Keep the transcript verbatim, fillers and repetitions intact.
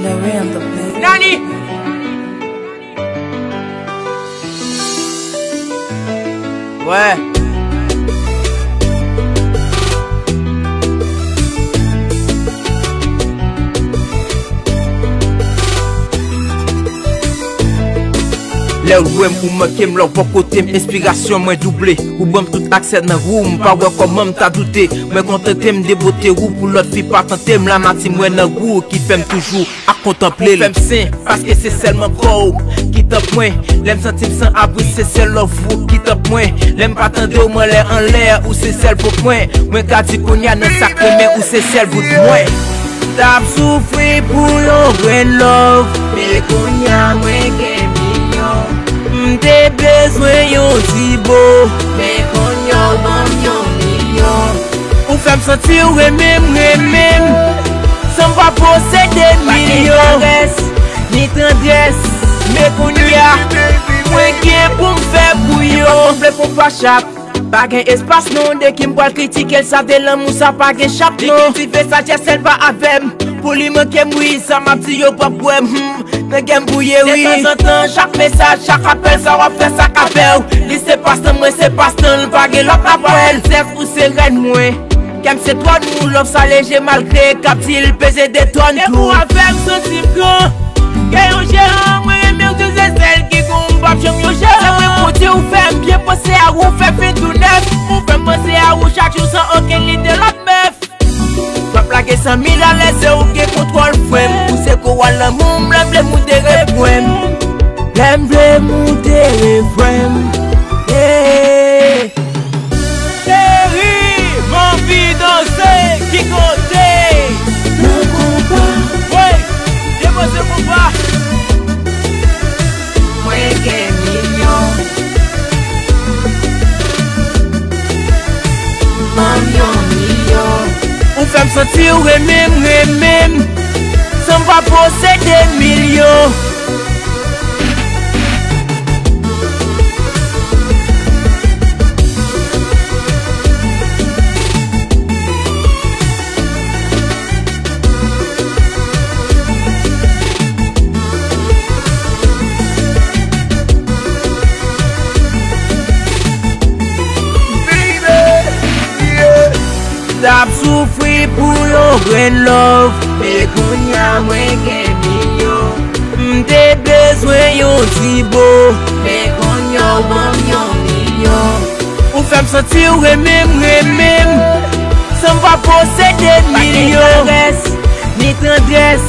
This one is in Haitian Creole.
Nani? Wè. Lè w lwen m ou manke m, lè w bò kote m, enspirasyon mwen double. Ou ban m tout aksè nan wou, m pa wè kòman m ta doute. Mwen kontante m de bote wou pou lòt fi pa tante m. Lanati mwen nan wou ki fè m toujou ap kontanple l. Ou fè m sen, paske se sèlman kò w ki tanp mwen. Lè m santi m san abri, se sèl love ou ki tanp mwen. Lè m pa tande w, m anlè anlè, ou se sèl pòp mwen. Mwen ka di kounye a nan sa k renmen, ou se sèl bout mwen. M t ap soufri pou yon grenn love, men kounye a mwen gen milyon. M te bezwen yon ti bo, men kounye a w ban m yon milyon. Ou fè m santi w renmen m, renmen m, san m pa posede milyon. Pa gen karès, ni tandrès, men kounye a, mwen gen pou m fè pou yo. Sanble pou pa chap. Pa gen espas non, de ki m pral kritike l, sa de lanmou, sa pa gen chap non. Li kiltive sajès, sèl pa avè m. Pou li manke m, wi, sa m ap di yo p ap kwè m, hmm, nan gè m bouye, wi. Detanzantan, chak mesaj, chak apèl, sa w ap fè, sa k ap fè w. Li se pastan, mwen se pastan l, pa gen lòt apre l. Sèf ou se rèn mwen, kè m se twòn ou, love sa leje malgre k ap di l peze de tòn tou. Depi w avè m, santi m gran. Gen yon jeran, mwen renmen w tou, se sèl ki gon, m p ap janm yon jeran. Se mwen Bondye, ou fè m byen panse a ou, fè fen tou nèf. Ou fè m panse a ou chak jou san okenn lide lòt mèf. M ap lage san mil alè, se ou gen kontwòl frè m. Ou se koral lanmou m, lè m vle moute refren m. Lè m vle moute refren m. Yeah. Cheri, m anvi danse, ki kote? Nan konpa. Wi, depoze konpa. Mwen gen milyon. M ban m yon milyon. Ou fè m santi w renmen m, renmen m, san m pa posede milyon. M t ap soufri pou yon grenn love, men kounye a mwen gen milyon. M te bezwen yon ti bo, men kounye a w ban m yon milyon. Ou fè m santi w renmen m, renmen m, san m pa posede milyon. Pa gen karès, ni tandrès,